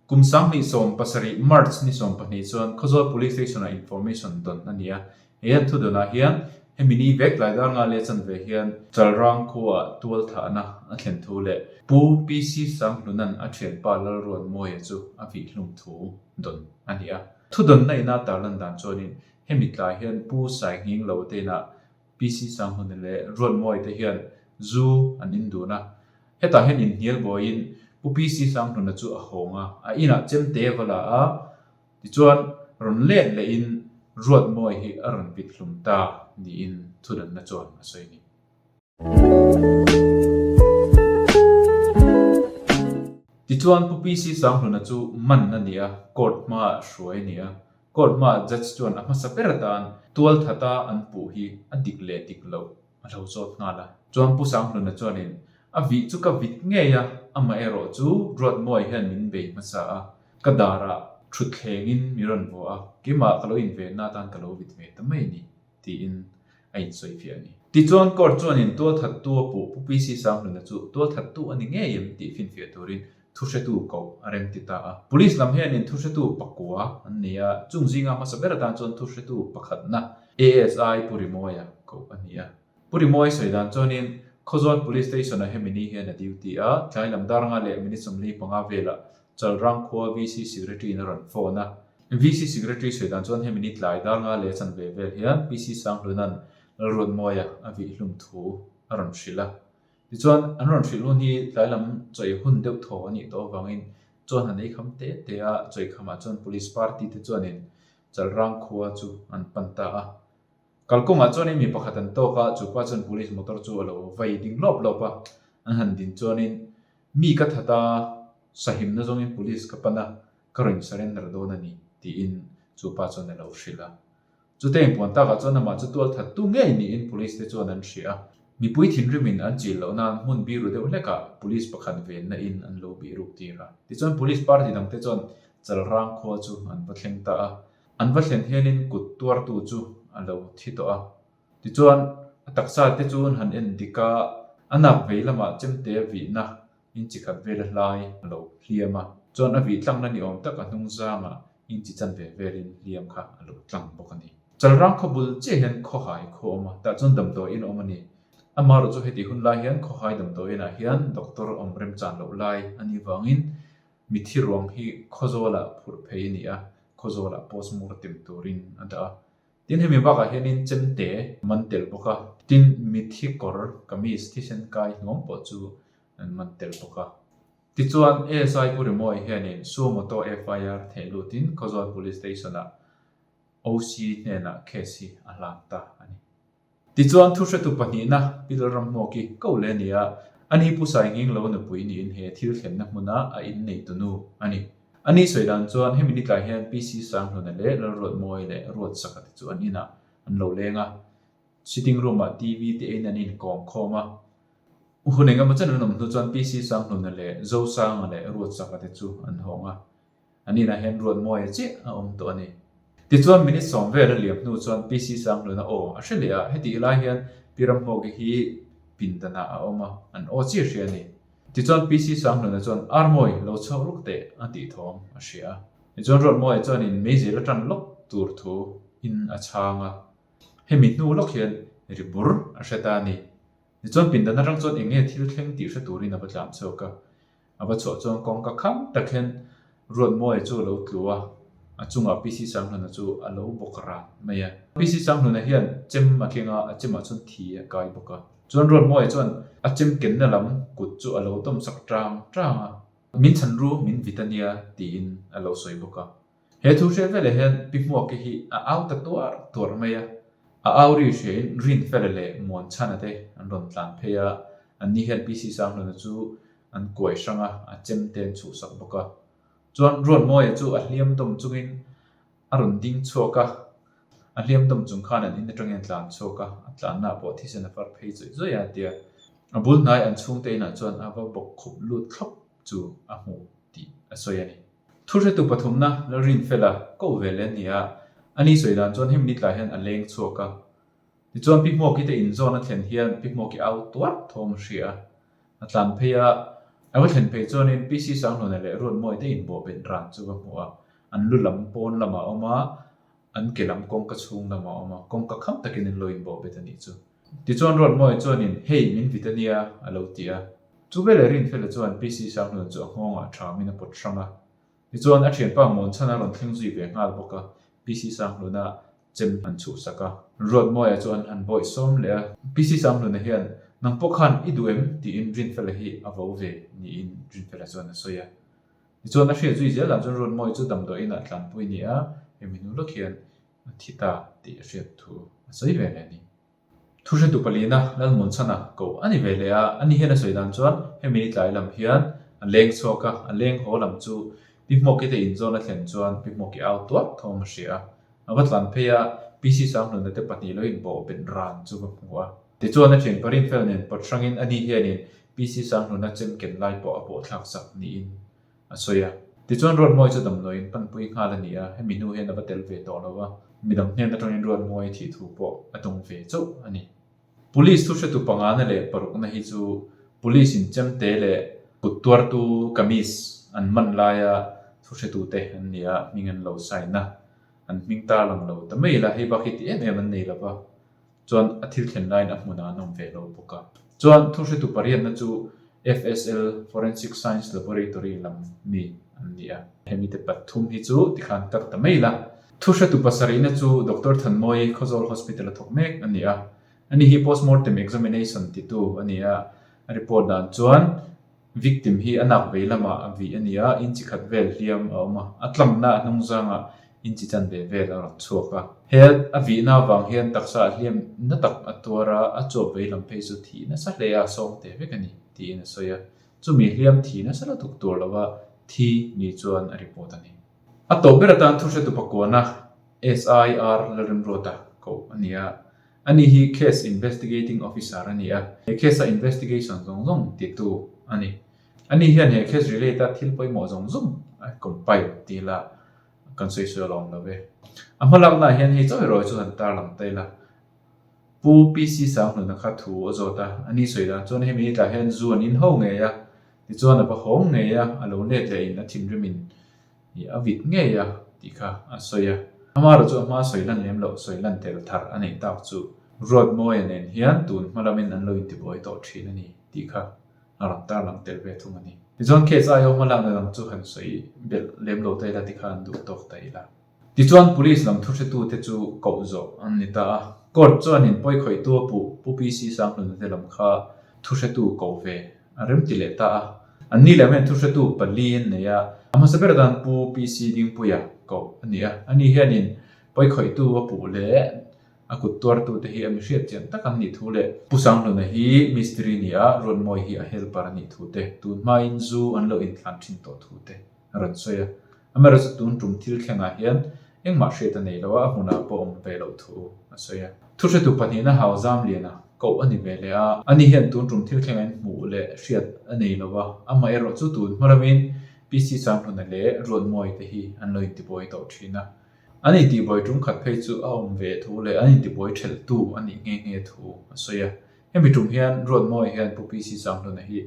Kum 2017 March ni 12 chuan Khawzawl Police Station-ah information dawn a ni a. He an thudawnah hian hemi ni vek tlai dar nga leh chanve hian Chalrang khuaah tualthahna a thlen thu leh Pu PC Sanghluna'n a thianpa Lalruatmawia chu a vihhlum thu dawn a ni a. Thudawnna ina tarlan dan chuanin hemi tlai hian Pu Sainghing lo te inah PC Sanghluna leh Ruatmawia te hian zu an in dun a. Hetah hian inhnial buaiin Pu PC Sanghluna chu a hawng a, a inah chemte va la a. Tichuan, rawn let lehin Ruatmawi hi a rawn vit hlum ta niin thudanna chuan a sawi a ni. Tichuan, Pu PC Sanghluna chu man a ni a, court hmaah hruai a ni a. Court hmaah judge chuan a hmasa ber atan tualthata an puh hi a dik leh dik loh a lo zawt nghal a. Chuan Pu Sanghluna chuanin, A vih chu ka vit ngei a, amaherawh chu Ruatmawi hian min bei hmasa a, ka darah thutthlengin mi rawn vuah a, keimah ka lo invenna atan ka lo vit ve ta mai a ni, tiin a insawifiah a ni. Tichuan court chuanin tualthattu a puh Pu PC Sanghluna chu tualthattu a ni ngei em tih finfiah turin thuhretu koh a rem ti ta a. Police lam hianin thuhretu pakua an nei a, chung zinga hmasa ber atan chuan thuhretu pakhatna ASI Pu Rimawia koh a ni a. Pu Rimawia sawi dan chuanin Khawzawl Police Station-ah hemi ni hian a duty a, tlai lam dar nga leh minute 45 velah Chalrang khua VC Secretary-in a rawn phone a. VC Secretary sawi dan chuan hemi ni tlai dar nga leh chanve vel hian PC Sanghluna'n Lalruatmawia a vihhlum thu a rawn hrilh a. Tichuan, an rawn hrilh hun hi tlai lam chawi hun deuh thaw a nih tawh avangin chuan han ei kham te te a, chawi khamah chuan Police party te chuanin Chalrang khua chu an pan ta a. Kalkawngah chuanin mi pakhat an tawk a, chupa chuan Police motor chu a lo vai ding lawp lawp a, an han din chuanin mi ka that a, sahimna zawngin Police ka pan a, ka rawn surrender dawn a ni, tiin chupa chuan a lo hrilh a. Chute inpuan takah chuan amah chu tual thattu ngei niin Police te chuan an hria a. Mipui thinrimin an chil loh nan hmun biru deuh hlekah Police pakhat venna in an lo bih ruk tir a. Tichuan Police party dangte chuan Chalrang khua chu an va thleng ta a. An va thlen hianin kut tuartu chu a lo thi tawh a. Tichuan a taksa te chu an han en dik a, a nak vei lamah chemte vihna inchi khat vela hlai a lo hliam a, chuan a vih tlangna ni awm tak a hnung zangah inchi chanve velin hliam kha a lo tlang bawk a ni. Chalrang khaw bul chiah hian khawhai khaw awm a, tah chuan damdawiin a awm a ni. Amaherawh chu heti hun lai hian khawhai damdawiinah hian doctor awm remchan loh lai a nih vangin mithi ruang hi Khawzawlah phurh phei a ni a, Khawzawlah postmortem turin a dah a. Tin, hemi bakah hianin chemte man tel bawk a, tin mithi kawr kamis thisen kai hnuang pawh chu an man tel bawk a. Tichuan, ASI Pu Rimawi hianin Suo Moto FIR theh lutin Khawzawl Police Station-ah OC hnenah case hi a hlan ta a ni. Tichuan, thuhretu pahnihna Pi Lalramhmuaki ko leh a ni a, ani Pu Sainghing lo nupui niin he thil thlenna hmuna a inneitu nu a ni. Ani sawi dan chuan hemi ni tlai hian PC Sanghluna leh Lalruatmawi leh Ruatsaka te chu an inah an lo leng a, sitting room-ah TV te eiin an inkawm khawm a. Hun engemaw chen an awm hnu chuan PC Sanghluna leh Zosanga leh Ruatsaka te chu an hawng a. An inah hian Ruatmawia chiah a awm tawh a ni. Tichuan minute sawm vel a liam hnu chuan PC Sanghluna aw a hre leh a, hetih lai hian Pi Ramhmawki hi pindanah a awm a, an aw chiah hria a ni. Tichuan PC Sanghluna chuan Armawi lo chhuak lawk teh a tih thawm a hria a. Tichuan Ruatmawia chuanin meizel a tan lawk tur thu in a chhang a, hemi hnu lawk hian ri bur a hre ta a ni. Tichuan pindan atang chuan eng nge thil thleng tih hre turin a va tlan chhuak a, A va chhuah chuan kawngka kham tak hian Ruatmawia chu a lo tlu a, a chungah PC Sanghluna chu a lo bawk ran mai a. PC Sanghluna hian chem a keng a, a chemah chuan thi a kai bawk a. Chuan Ruatmawia chuan a chem kenna lam kut chu a lo dawmsak tang tang a, Min chhan ru, min vit a nia, tiin a lo sawi bawk a. He thu hriat veleh hian Pi Hmuaki hi a au ta tuar tuar mai a, a au ri hriain Rinfela leh Muanchhana te an rawn tlan phei a, anni hian PC Sanghluna chu an kuai hrang a, a chem te an chhuhsak bawk a. Chuan Ruatmawia chu a hliam dawm chungin a rawn ding chhuak a, a hliam dawm chung khan an in atangin a tlan chhuak a, a tlanna pawh thisen a far phei zawih zawih a tia a bul hnai an chhungte inah chuan a va bawk khup lut thlawp chu a hmu tih a sawi a ni. Thuhretu pathumna Lalrinfela ko ve leh a ni a, ani sawi dan chuan hemi ni tlai hian a leng chhuak a. Tichuan Pi Hmuaki te inzawn a thlen hian Pi Hmuaki au tuar thawm a hria a, a tlan phei a. A va thlen phei chuanin PC Sanghluna leh Ruatmawii te inbawhbet ran chu va hmu a, an lu lam pawn lamah a awm a, an ke lam kawngka chhung lamah a awm a, kawngka kham takin an lo inbawhbet a nih chu. Tichuan Ruatmawii chuanin, Hei, min vit a nia, a lo ti a. Chu veleh Rinfela chuan PC Sanghluna chu a nghawngah thamin a pawt hrang a. Tichuan a thianpa Muanchhana rawn thleng zui ve nghal bawk a, PC Sanghluna chem an chhuhsak a. Ruatmawia chu an han bawih sawm leh a. PC Sanghluna hian, Nang pawh khan i duh em? tiin Rinfela hi a vo ve niin Rinfela chuan a sawi a. Tichuan a hriat zui zel dan chuan Ruatmawia chu damdawi inah tlanpui ni a, hemi hnu lawk hian a thi ta tih a hriat thu a sawi ve leh a ni. Thuhretu palina Lalmuanchhana koh a ni ve leh a, ani hian a sawi dan chuan hemi ni tlai lam hian a leng chhuak a, a leng haw lam chu Pi Hmuaki te inzawn a thlen chuan Pi Hmuaki au tuar thawm a hria a, a va tlan phei a, PC Sanghluna te pahnih lo inbawh bet ran chu va hmu a. Tichuan a thian Parinfel nen pawt hrangin ani hianin PC Sanghluna chem ken lai pawh a pawh thlak sak niin a sawi a. Tichuan Ruatmawi chu damdawiin panpui nghal a ni a, hemi hnu hian a va tel ve tawh lo a, midang hnen atangin Ruatmawi thih thu pawh a dawng ve chauh a ni. Police thuhretu pangana leh parukna hi chu Police in chemte leh kut tuartu kamis an man laia thuhretute an ni a, hming an lo sign a, an hming tarlang lo ta mai la, hei bak hi ti em em an nei lo va. Chuan a thil thlen laiin a hmunah an awm ve lo bawk a. Chuan thuhretu pariatna chu FSL, Forensic Science Laboratory, lam mi an ni a. Hemi te pathum hi chu tikhan tar ta mai la. Thuhretu pasarihna chu Doctor Thanmawi Khawzawl Hospital a thawk mek a ni a. Ani hi postmortem examination titu a ni a. A report dan chuan Victim hi a nak vei lamah a vih a ni a, inchi khat vel hliam a awm a, a tlangna a hnung zangah inchi chanve vel a rawn chhuak a. He a vihna avang hian taksa a hliam na tak a tuar a, a chuap vei lam phei chu thih nasa hle a sawng te vek a ni, tiin a sawi a. Chumi hliam thi nasa lutuk tur lova thi ni chuan a report a ni. A tawp ber atan thuhretu pakuana SIR Lalrimruata koh a ni a, Ani hi case investigating officer a ni a, he case a investigation zawng zawng titu a ni. Ani hian he case relate a thil pawimawh zawng zawng a compile tih lah kan sawi sawi alawm lo ve. A hmalakna ah hian hei chawi rawi chu han tarlang ta ila. Pu PC Sanghluna kha thu a zawt a, ani sawi dan chuan hemi tah hian zu an in ho ngei a, tichuan a va hawng ngei a, a lo let leh in a thinrim in Ih a vit ngei a tih kha a sawi a. Amaherawh chu a hma sawi lan lem loh sawi lan tel thar a neih tak chu Ruatmawia nen hian tun hma lamin an lo intibuai tawh thin a ni tih kha a rawn tarlang tel ve thung a ni. Tichuan case aia hma lakna dang chu han sawi belh lem lo ta ila ti kha an duh tawk ta ila. Tichuan Police lam thuhretute chu koh zawh an ni ta a. Court chuanin pawikhawihtu a puh Pu PC Sanghluna te lam kha thuhretu koh ve A rem ti leh ta a. An ni leh hian thuhretu pali an nei a. A hmasa ber atan Pu PC Dingpuia koh a ni a. Ani hianin pawikhawihtu a puh leh a kut tuartute hi a mi hriat chian tak an nih thu leh Pu Sanghluna hi mistiri ni a, Ruatmawi hi a helper a nih thu te, tun hmain zu an lo inthlan thin tawh thu te a rawn sawi a. Amaherawhchu tun tum thil thlengah hian engmah hriat a nei lo a, a hmunah pawh awm ve loh thu a sawi a. Thuhretu pahnihna hau zam liana koh a ni ve leh a, ani hian tun tum thil thlengah in hmuh leh hriat a nei lo a, amaherawh chu tun hma lamin PC Sanghluna leh Ruatmawi te hi an lo intibuai tawh thin a. An intibuai tum khat phei chu a awm ve thu leh an intibuai thelhtu a nih nghe nghe thu a sawi a. Hemi tum hian Ruatmawi hian Pu PC Sanghluna hi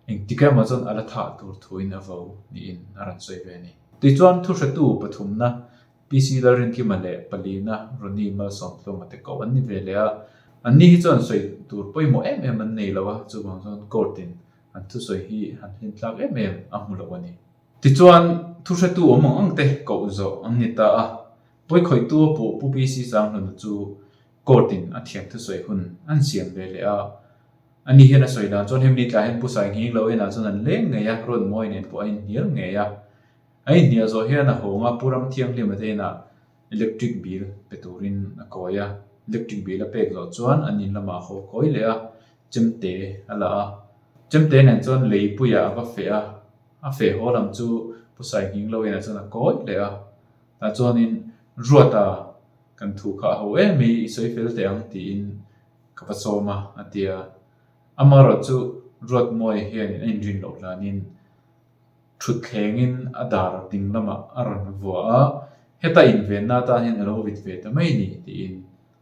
Engtik emaw chuan a la thah tur thuin a vo niin a rawn sawi ve a ni. Tichuan thuhretu pathumna PC Lalrinkima leh palina Ronnie Malsawmtluanga te koh an ni ve leh a, anni hi chuan sawi tur pawimawh em em an nei lo a, chuvang chuan court in an thusawi hi han hlin tlak em em a hmu lo a ni. Tichuan thuhretu awm ang ang te koh zawh an ni ta a, pawikhawihtu a puh Pu PC Sanghluna chu court in a thiam thusawi hun an siam ve leh a, Ani hian a sawi dan chuan hemi ni tlai hian Pu Sai Nghing lo inah chuan an leng ngei a, Ruatmawi nen pawh a inhnial ngei a. A inhnial zawh hian a hawng a, Pu Ramthianghlim a te inah electric bill pe turin a kawi a. Electric bill a pek zawh chuan an in lamah a haw kawi leh a, chemte a la a. Chemte nen chuan leipuiah a va feh a, a feh haw lam chu Pu Sai Nghing lo inah chuan a kawi leh a. Tah chuanin Ruata kan thu kha a ho em i, i sawi fel teh ang tiin Ka va sawm a, a ti a. Amaherawh chu Ruatmawi hianin a inrin loh hlanin thutthlengin a dar ding lamah a rawn vua a, heta invenna atan hian a lo vit ve ta mai ni tiin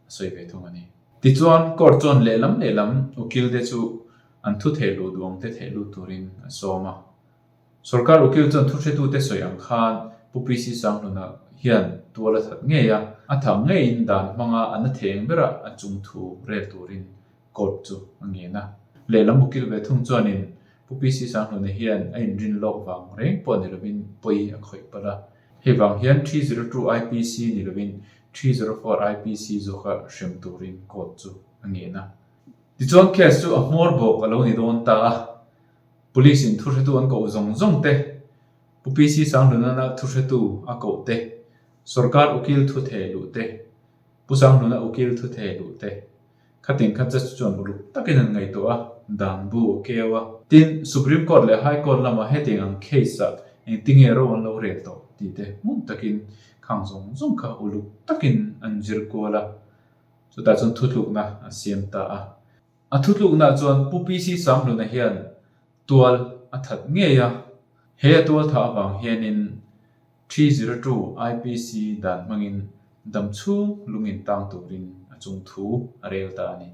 a sawi ve thung a ni. Tichuan, court chuan lehlam lehlam ukil te chu An thu thehluh duh ang te thehlut turin a sawm a. Sorkar ukil chuan thuhretute sawi ang khan Pu PC Sanghluna hian tual a that ngei a, a thah ngeiin dan hmanga a na thei ang berah a chung thu rel turin court chu a ngen a. Lehlam ukil ve thung chuanin Pu PC Sanghluna hian a inrin lawk vang reng pawh ni lovin pawi a khawih palh a. Hei vang hian 302 IPC ni lovin 304 IPC zawka hrem turin court chu a ngen a. Tichuan case chu a hmawr bawk a lo ni dawn ta a. Police in thuhretu an koh zawng zawng te, Pu PC Sanghlunana thuhretu a koh te, Sorkar ukil thu theh luh te, Pu Sanghluna ukil thu theh luh te, khatin kha judge chuan uluk takin an ngaihtuah a, dan bu a keu a. Tin, Supreme Court leh High Court lamah hetiang ang case ah engtinge ro an lo rel tawh tih te hmun takin khang zawng zawng kha uluk takin an zir kual a, chutah chuan thutlukna an siam ta a. A thutlukna chuan Pu PC Sanghluna hian tual a that ngei a, he a tual thah avang hianin 302 IPC dan hmangin dam chhung lungin tang turin a chung thu a rel ta a ni.